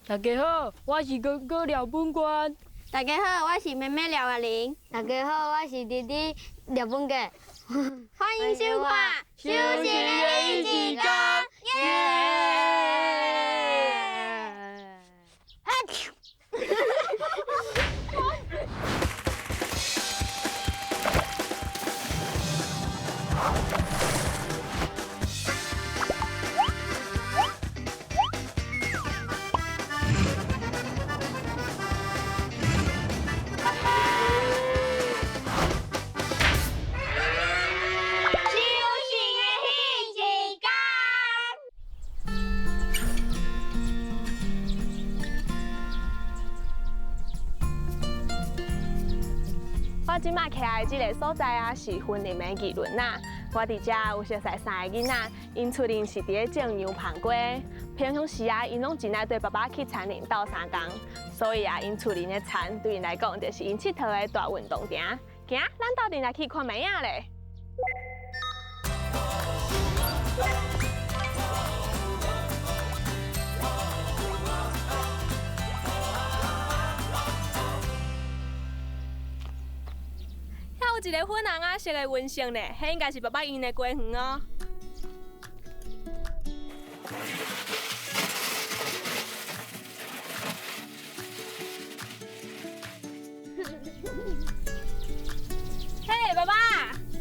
大家好，我是哥哥廖本官。大家好，我是妹妹廖月玲。大家好，我是弟弟廖本杰。欢迎收看《修行的彼一天》。耶！我這馬徛的這个所在啊，是雲林的義崙仔。我佇遮有熟似三个囡仔，𪜶出世是佇咧種牛蒡瓜。平常時啊，𪜶攏真愛綴爸爸去田裡鬥相共，所以啊，𪜶厝裡的田對𪜶來講，就是𪜶𨑨迌的大運動場。行，咱鬥陣來去看覓仔咧。遐有一个粉紅仔色的溫室呢，彼應該是爸爸𪜶的瓜園哦。嘿，爸爸，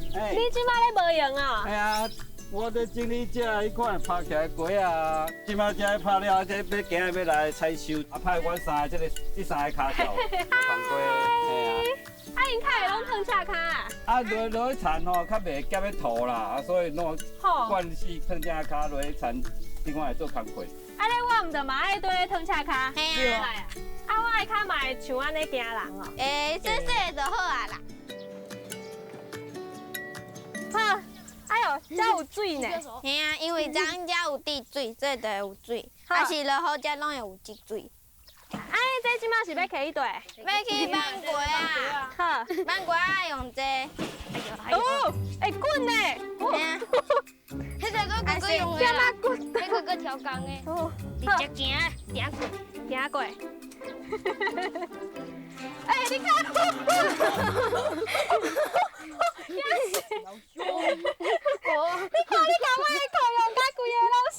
你這擺咧無閒哦？嘿啊，我咧整理這彼款拍起來瓜仔，這擺這拍了，這欲今仔欲來採收，啊，派阮三个這个這三个跤手放瓜，嘿啊。啊，𪜶較會攏褪赤跤啊？啊，落落去田吼，較袂夹咧土啦，啊，所以弄慣勢褪赤跤落去田，這款會做工課。啊，咧我毋著嘛愛綴咧褪赤跤？嘿啊。啊，我的跤嘛會像按呢驚人哦。欸，細細的就好啊啦。好，哎喲，遮有水呢。嘿啊，因為昨昏遮有滴水，所以就會有水。啊，是落雨遮攏會有積水。啊，這這馬是欲揢去佗？欲去放瓜仔。好，放瓜仔用這。哦，會滾呢。嘿啊。彼个閣哥哥用的啦。彼个閣調工的。哦。直接行，行過，行過。欸，你看。你看，你共我的裤用甲規个攏是。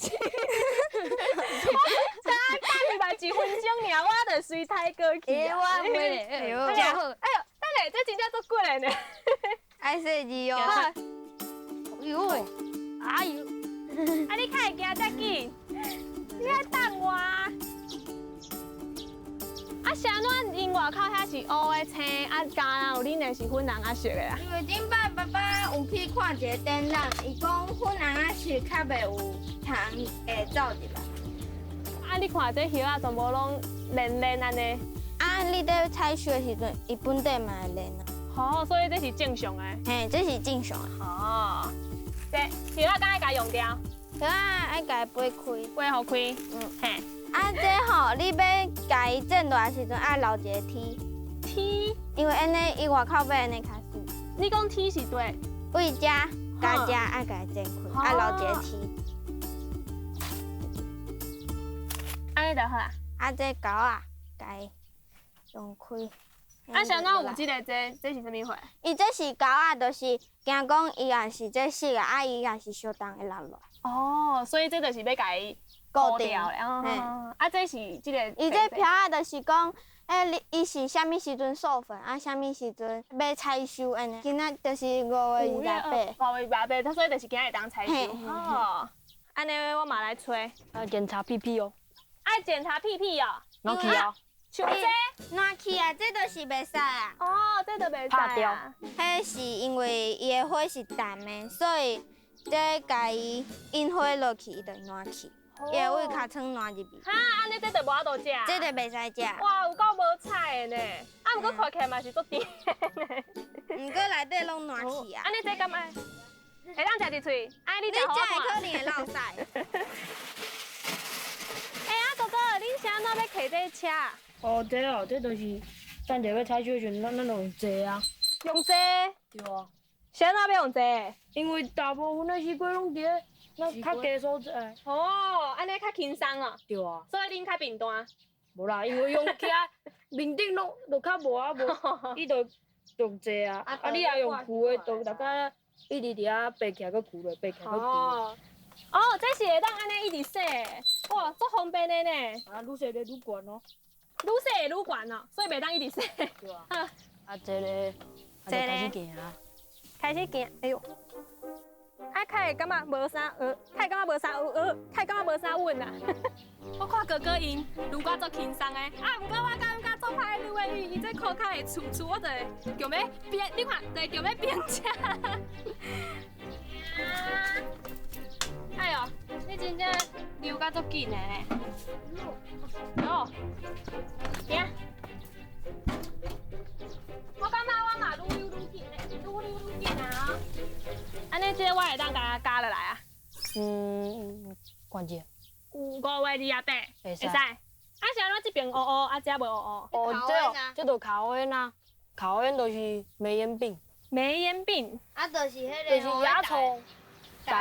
我才等入來一分鐘爾，我就隨刣過去。欸，我袂。哎呦，哎呦，等下，這真正足骨的呢。愛細膩哦。哎呦，哎呦，啊，你較會行遮緊，你愛等我。啊，是按怎𪜶外口遐是烏的青，啊，敢若有恁的是粉紅仔色的啊？因為頂擺爸爸有去看一个展覽，伊講粉紅仔色較袂有蟲會走入來。啊，你看這葉仔全部攏連連按呢。啊，你佇採收的時陣，伊本底嘛會連啊。哦，所以這是正常的。嘿，這是正常的。哦，這葉仔敢愛共用掉？葉仔愛共伊掰開。掰予開。嗯。嘿。啊，這吼，你欲共伊剪落來時陣，愛留一个鐵。鐵。因為按呢，伊外口欲按呢較水。你講鐵是對？對遮共遮愛共伊剪開，愛留一个鐵。按呢就好啊。啊，這鉤仔，共伊用開。啊，是按怎有這个這這是啥物貨？伊這是鉤仔，就是驚講伊若是這色啊，啊伊若是相凍會落落來。哦，所以這就是欲共伊固定。啊，這是這个。伊這標仔就是講，欸，你伊是啥物時陣授粉，啊，啥物時陣欲採收按呢？今仔就是5月28。5月28，所以就是今仔會當採收。哦，按呢我嘛來吹。啊，檢查屁屁哦。愛檢查屁屁哦。爛去啊！像這爛去啊，這就是袂使啊。哦，這就袂使啊。彼是因為伊的花是淡的，所以這共伊引火落去，伊就爛去。伊會為尻川爛入去。哈，按呢這就無法度食。這就袂使食。哇，有夠無彩的呢！啊，毋過看起來嘛是足甜的呢。毋過內底攏爛去啊。按呢這敢愛？會當食一喙？哎，你你食會可能會落屎。欸，啊哥哥，恁是按怎欲騎這車？哦，這哦，這就是等下欲採收的時陣，咱用坐啊。用坐？對啊。是按怎欲用坐？因為大部分的西瓜攏佇咧咱較低所在。哦，按呢較輕鬆哦。對啊。所以恁較貧惰。無啦，因為用起來面頂攏就較無啊無，伊就就濟啊，啊你若用跍的，就大概一直佇遐爬起來閣跍落，爬起來閣跍落。哦，這是會當按呢一直洗，哇，足方便的呢。啊，愈洗咧愈懸哦。愈洗會愈懸哦，所以袂當一直洗。對啊。啊，這咧，這開始行啊。開始行，哎喲。啊，較會感覺無啥，較會感覺無啥，較會感覺無啥穩啊。我看哥哥𪜶攄甲足輕鬆的，啊，毋過我感覺足歹攄的，因為伊這箍較會欶欶，我就會強欲變，你看，就會強欲變車。哎喲，你真正溜甲足緊的呢。哦，行。我感覺我嘛愈溜愈緊的，愈溜愈緊啊！按呢，這個我會當共它加落來啊？嗯，關鍵。有5月28，會使。會使。啊，是按怎這邊烏烏，啊這無烏烏？哦，這這就口煙啊，口煙就是煤煙病。煤煙病。啊，就是彼個。就是蚜蟲。對。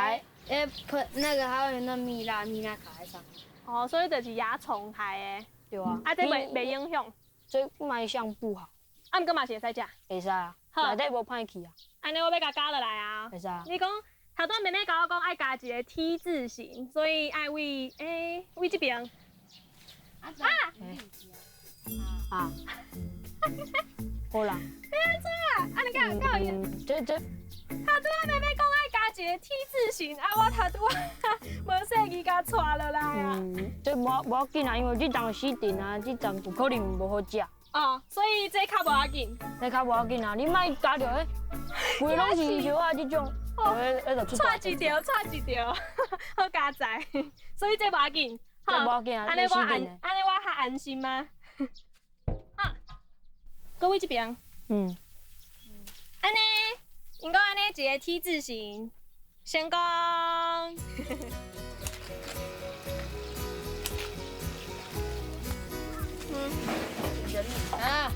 欸，噴那個還有那蜜蠟，蜜蠟卡在上面。哦，所以就是蚜蟲害的。對啊。啊，這袂袂影響。這賣相不好。啊，毋過嘛是會使食。會使啊，內底無歹去啊。按呢我欲共加落來啊。會使啊。你講頭拄妹妹共我講愛加一個 T 字形，所以愛位欸位這邊。啊！啊！好啦。欲按怎啊？按呢敢敢有用？這這。頭拄仔妹妹講愛加一個 T 字形，啊，我頭拄仔無細意共掣落來啊。嗯，這無無要緊啊，因為這丛死定啊，這叢有可能無好食。哦，所以這較無要緊。這較無要緊啊，你莫加著彼，規攏是葉仔這種，彼就出大掣一條，掣一條，好加載，所以這無要緊。這無要緊啊，按呢我安，按呢我較安心嗎？啊，閣位這邊。嗯。按呢，𪜶講按呢一個 T 字形，成功。啊！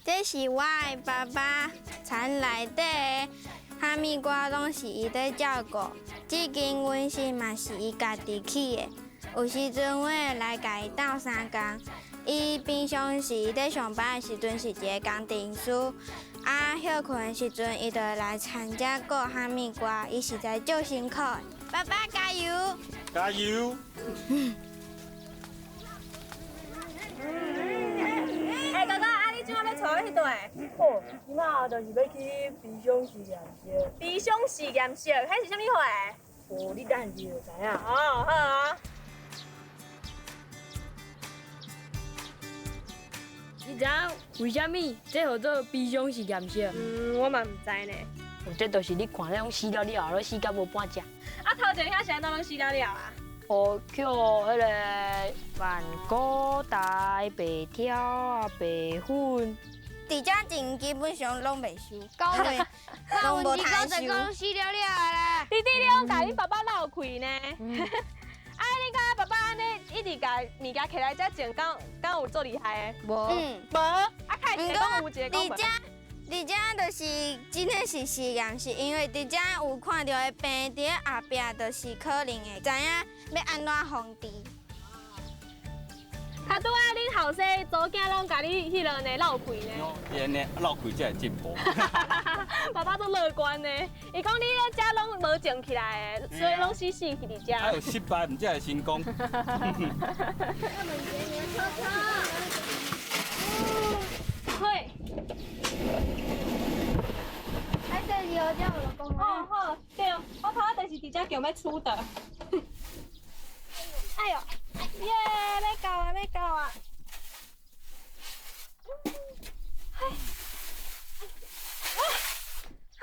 這是我的爸爸田內底的哈密瓜，攏是伊咧照顧。這間溫室嘛是伊家己起的。有時陣我會來共伊鬥相共。伊平常時咧上班的時陣是一个工程師，啊，歇睏的時陣，伊就會來田遮顧哈密瓜，伊實在足辛苦的。爸爸加油！加油！欸，哥哥，啊，你這馬欲帶我去佗？哦，這馬就是欲去悲傷實驗室。悲傷實驗室，彼是啥物貨？哦，你等下就知影。哦，好啊。你知影為啥物這號做悲傷實驗室？嗯，我嘛毋知呢。哦，這就是你看那種死了了後，攏死甲無半隻。啊，頭前遐是按怎攏死了了啊？哦，予彼个萬古大白條啊、白粉。佇遮種基本上攏袂收，講攏無通收。死了了啦！弟弟，你攏共恁爸爸鬧開呢？啊，你感覺爸爸按呢一直共物件摕來遮種，敢敢有足厲害的？無。嗯。無。啊，較會一个講有，一个講無。佇遮就是真的是實驗室，因為佇遮有看著的病，佇咧後壁就是可能會知影欲按怎防治。頭拄仔恁後生查某囝攏共你彼落呢鬧開呢？安呢鬧開才會進步。爸爸足樂觀呢，伊講你咧遮攏無種起來的，所以攏死死去佇遮。啊，有失敗，毋才會成功。嘿。啊，這是我叫我老公。哦好，對，我頭仔就是佇遮強欲出的。哎喲，耶，欲到啊，欲到啊！啊，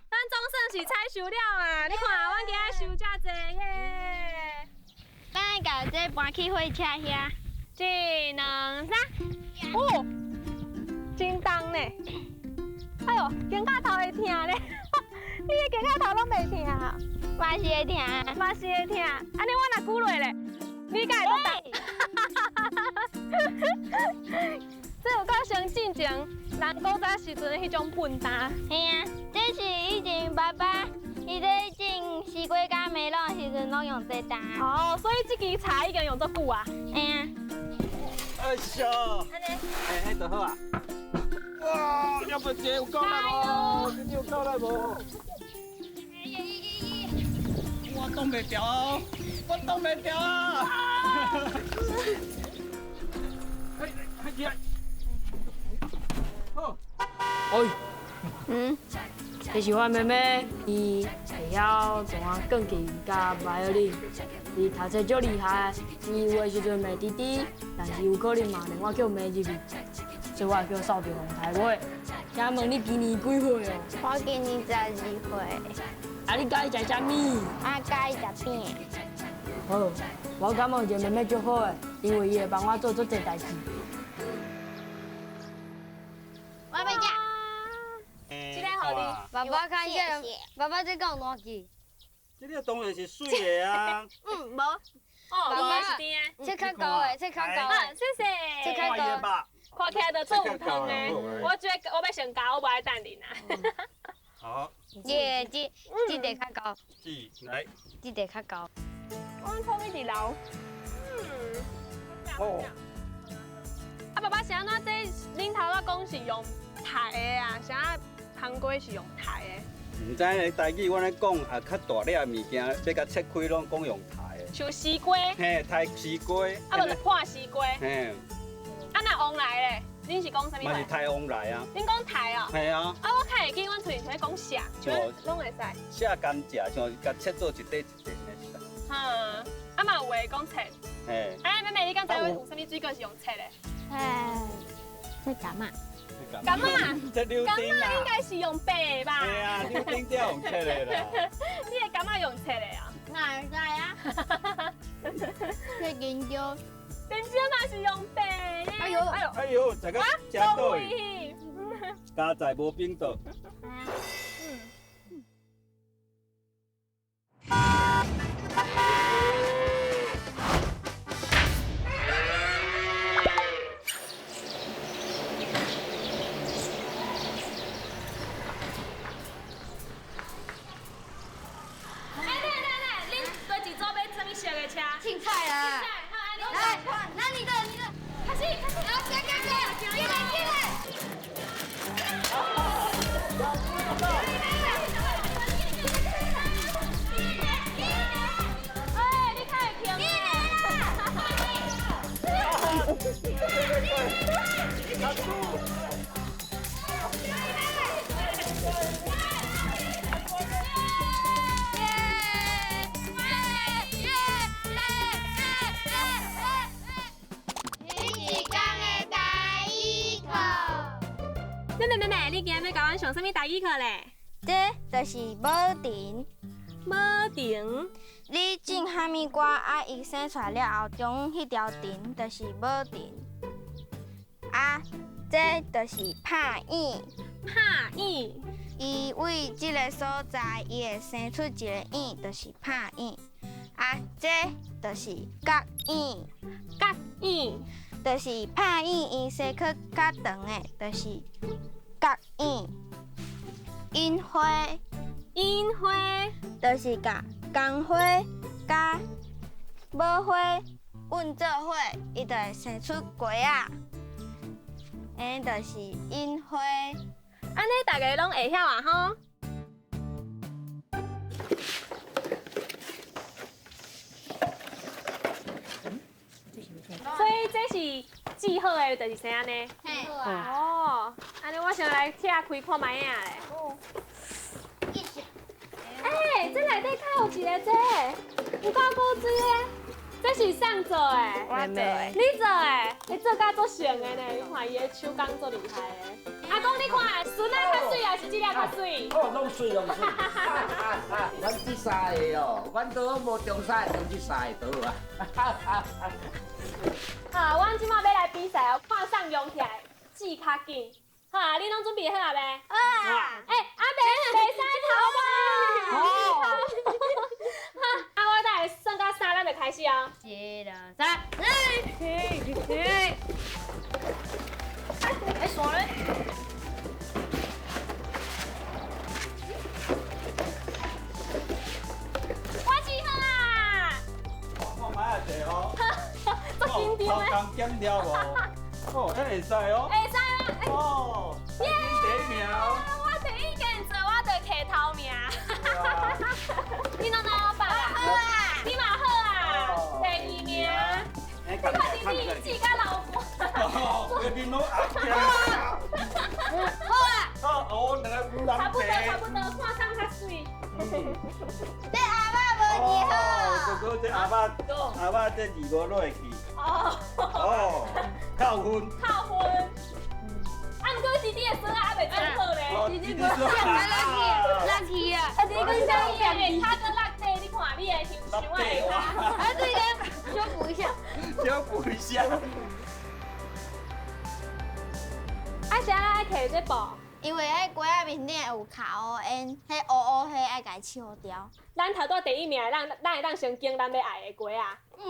咱總算是採收了啊！你看，阮今仔收遮濟耶。咱共這搬去火車遐。一、兩、三，哦，真重呢！哎喲，肩胛頭會疼咧，你的肩胛頭攏袂疼啊？嘛是會疼，嘛是會疼。按呢我若久落咧，你敢會閣重？這有夠像進前人古早時陣的彼種糞擔。嘿啊，這是以前爸爸伊咧種西瓜佮梅櫳的時陣，攏用這擔。哦，所以這支柴已經用足久啊。嘿啊。哎呦，哎，彼就好啊。哇，了不起，有夠力無？這有夠力無？我擋袂牢，我擋袂牢啊！哎，開起來。好。哎，嗯，這是我妹妹，伊會曉彈鋼琴佮维尔林，伊讀冊足厲害，伊有的時陣罵弟弟，但是有可能嘛連我叫罵入去，所以我會叫掃帚予刣尾。請問你今年幾歲哦？我今年12歲。啊，你佮意食啥物？我佮意食餅。好，我感覺有一个妹妹足好的，因為伊會幫我做足濟代誌。我欲食。這個予你。爸爸看這個，爸爸這敢有爛去？這個當然是媠的啊。嗯，無。哦，爸爸是甜的。這較厚的，這較厚的。謝謝。這較厚。看起來就足有湯的，我覺得我欲先咬，我無愛等恁啊。好。這這個較厚。這來。這個較厚。我泡面佇流。嗯。哦。啊，爸爸是按怎？這恁頭仔講是用刣的啊，啥烘雞是用刣的？毋知咧，台語阮咧講啊，較大粒物件，欲共切開攏講用刣的。像絲瓜。嘿，刣絲瓜。啊，無就破絲瓜。嘿。啊，若旺來咧，恁是講啥物？嘛是刣旺來啊。恁講刣哦。嘿啊。啊，我較會記，阮喙是咧講削，像攏會使。削甘蔗，像共切做一塊一塊呢。哈，啊嘛有的講切。嘿。哎，妹妹，你敢知有啥物水果是用切的？哎，這柑仔。柑仔，这柳丁柑仔应该是用白吧？对啊，柳丁才用切的啦。你的柑仔用切的啊？哪会知啊？这香蕉。香蕉嘛是用白的。哎呦哎呦哎呦，食到食倒去，加在无冰倒。哎，等等等，恁对一组买啥物色的车？凊彩啦。来，那你的，你的，开始，开始，来，来，来，进来，进来。哎，你较会停进来妹妹妹妹，你今日欲共阮上啥物台语课咧？这就是母田。母田。你种哈密瓜啊，伊生出来了后，中彼条藤就是母藤。啊，这就是拍影。拍影。伊为这个所在，伊会生出一个影，就是拍影。啊，这就是角影。角影。就是拍影，伊生去较长的，就是角影。樱花，樱花，就是共公花佮母花混做伙，伊就会生出果仔。安尼就是樱花。按呢大家攏会晓啊吼？所以這是煮好的，就是生按呢。哦，按呢我先來拆開看覓仔咧。哎，這內底較有一個這，有夠古錐的，這是啥做的？我做的。你做的？你做甲足成的呢？你看伊的手工足厲害的。阿公，你看，孫仔較媠，還是這粒較媠？哦，攏媠，攏媠。阮這三个哦，阮都無中三个，中這三个就好啊。好，阮這馬欲來比賽哦，看誰用起來煮較緊。好啊，你攏準備好啊未？好啊。欸，阿伯，袂使逃吧？哦。啊，我等下算到三，咱就開始哦。一、二、三，减了无？哦，遐会使哦。会使啊！哦，耶！第一名。我第一件做，我就摕头名。你哪哪老板啊？好啊。你嘛好啊？第二名。你看弟弟自家老婆。哦，面拢红起来。好啊。好，哦，两个有人差不多，差不多，看上较水。这阿爸无字好。哥哥，这阿爸，阿爸这字无落去。哦。哦，扣分。扣分。啊，毋过弟弟的孙仔还袂做好咧。弟弟孙仔落去啊！啊，弟弟孙仔他搁落底，你看你的想想啊。啊，这个修补一下。修补一下。啊，啥爱摕这布？因为彼锅仔面顶有卡乌烟，彼乌乌彼爱共笑掉。咱头拄第一名，咱咱会当先拣咱欲爱的鸡仔。哦。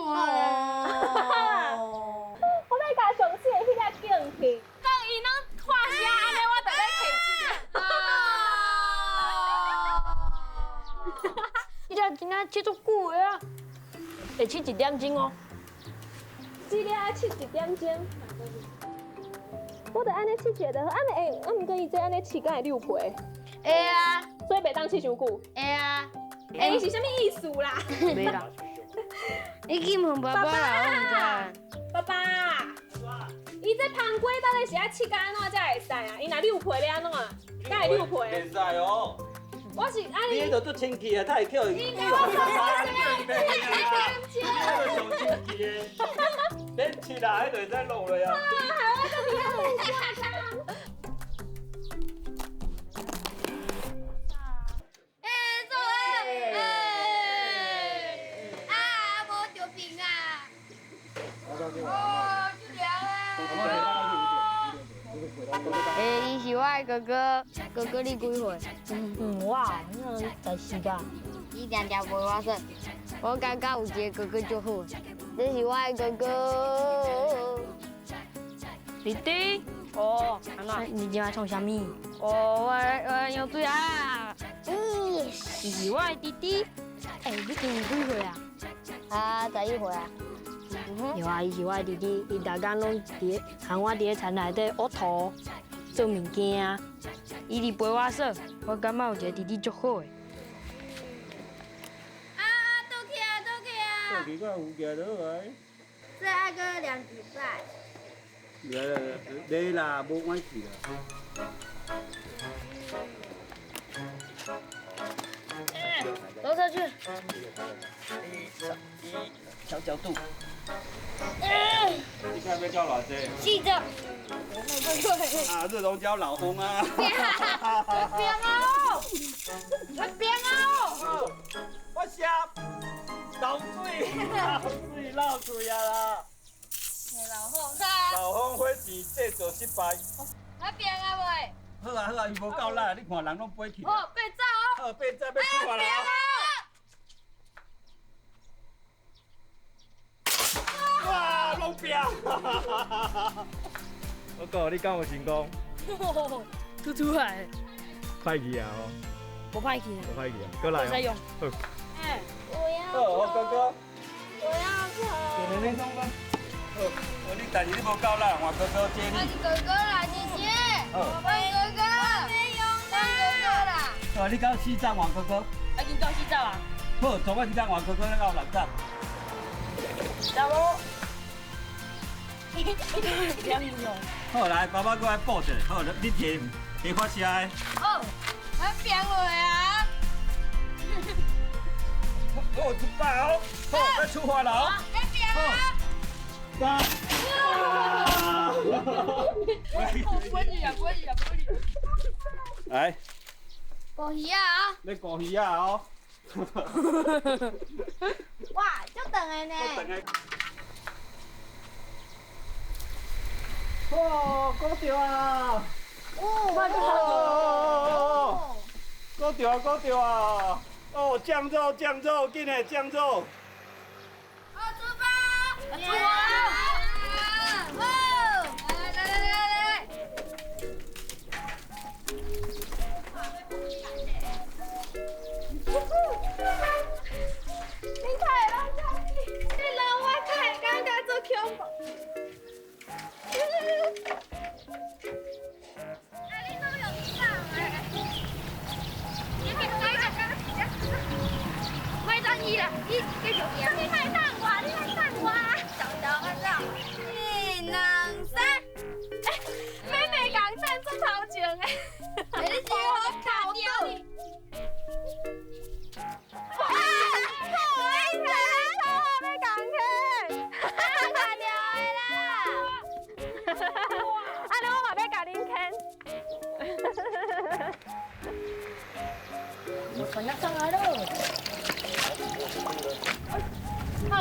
我欲共上次的彼个拣去，讲伊拢看声按呢，我就欲摕这个。你这今仔切足久的啊，会切一点钟哦。这个爱切一点钟。我著按呢切一下就好，按呢会，啊毋过伊这按呢切敢会溜皮？会啊。所以袂当切伤久。会啊。欸，伊是啥物意思啦？袂啦。你去问爸爸啦，我毋知。爸爸，伊这芳鸡到底是爱切甲按怎才会使啊？伊若溜皮咧按怎？敢会溜皮？袂使哦。我是按你彼就足清气啊，他会叫伊。应该我说我是你彼就上清气的，免切啦，彼就会使落落啊。啊，害我搁伫遐欸，做欸，啊，无着病啊！哦，就凉啊！欸，伊是我的哥哥，哥哥你几岁？嗯，我那14吧。伊定定陪我耍，我感觉有一个哥哥就好。这是我的哥哥。弟弟，哦，安怎？你今仔创啥物？哦，我游水啊。伊是我的弟弟。欸，你今年几岁啊？啊，11岁啊。对啊，伊是我的弟弟，伊逐工拢伫咧，和我伫咧田内底挖土做物件。伊伫陪我耍，我感觉有一个弟弟足好的。啊，倒去啊，倒去啊！倒去，我有行落来。这爱阁念一摆。来来来，来啦，无关系啦。走下去。一，调角度。你看欲交偌济？四只。啊，热熔胶老风啊！变啊！变啊！我写漏水，漏水，漏水啊啦！老风，老风火箭制造失败。啊变啊未？好啊好啊，伊无够力，你看人拢飞去。好，爬走哦。好，爬走欲出发啦！哇，拢变！我讲，你敢有成功？出出来。歹去啊！哦。无歹去。无歹去啊！过来。使用。好。哎，我要。好，哥哥。我要跑。好，你代志你无够力，换哥哥接你。我是哥哥啦，姐姐。好。换哥哥。没用换哥哥啦。哦，你到4站换哥哥。啊，已经到4站啊。好，总共1站换哥哥，咱到6站。差无。好，来，爸爸过来补一下。好，你提提发射的。哦，我变落啊！哦，出发哦！好，要出发了哦！要变啊！三。滚去啊！滚去啊！滚去！来。顾鱼仔啊！你顾鱼仔哦。哇，足长的呢！足长的。哦，顾著啊！哦，顾著啊，顾著啊！哦，酱肉，酱肉，紧来酱肉！哦，出发！出发！哦，来来来来来！你看，你看，这人我看，感觉足恐怖。你是我卡掉你。哇！好厉害，欲共牵，卡掉的啦！按呢我嘛欲共恁牵。我传上来了。好，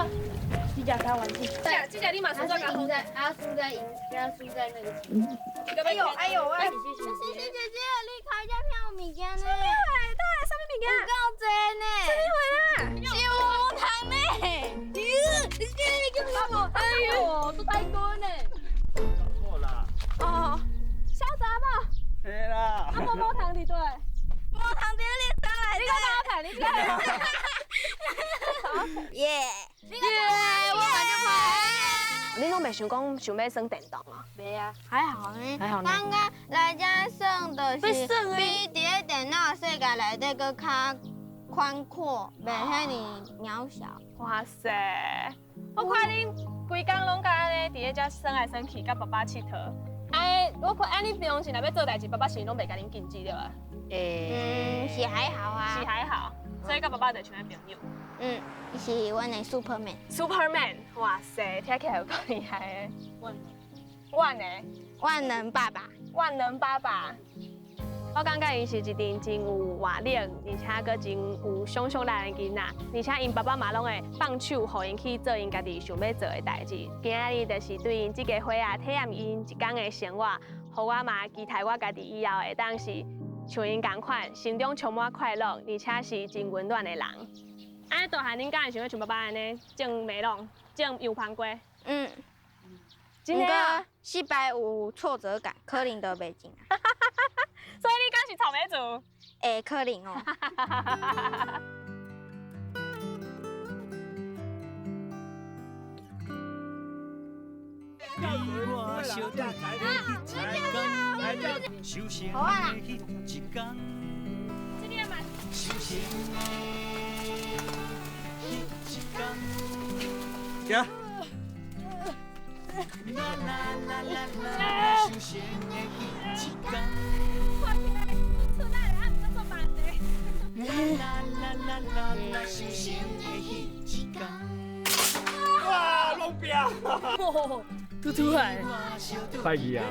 这只开玩具。这只你嘛输在赢在，阿输在赢，阿输在那个。哎呦哎呦喂！谢谢姐姐，你开这票物件呢？啥物什物物件？有够济呢！啥物货啦？是毛糖呢！你叫我，哎呦，都太多呢。错啦。哦，小杂宝。嘿啦。啊，毛毛糖伫佗？毛糖伫你手内底。你讲我看，你看。耶！耶！我嘛就拍。你攏袂想讲想欲耍电动啊？袂啊，还好呢。还好呢。感觉来遮耍就是比伫咧电脑世界内底阁较宽阔，袂遐尔渺小。哇塞！我看恁规工攏共按呢，伫咧遮耍来耍去，佮爸爸𨑨迌。哎，我看按呢平常时若欲做代志，爸爸是拢袂共恁禁止对吧？嗯，是还好啊。是还好，所以佮爸爸就像朋友。嗯，伊是阮的 Superman。 Superman，哇塞，聽起來有夠厲害的。萬能。萬能爸爸。萬能爸爸。我感覺𪜶是一陣真有活力，而且閣真有想像力的囡仔。而且𪜶爸爸嘛攏會放手，予𪜶去做𪜶家己想欲做的代誌。今仔日就是對𪜶這家伙仔體驗𪜶一工的生活，予我嘛期待我家己以後會當是像𪜶仝款，心中充滿快樂，而且是真溫暖的人。按呢大漢，恁敢會想欲像爸爸按呢種麥櫳、種油芳瓜？嗯。真的啊？失敗有挫折感，可能就袂種。所以你敢是草莓族？會可能哦。好啊啦。行。哇，攏拼！吐出來。歹去啊！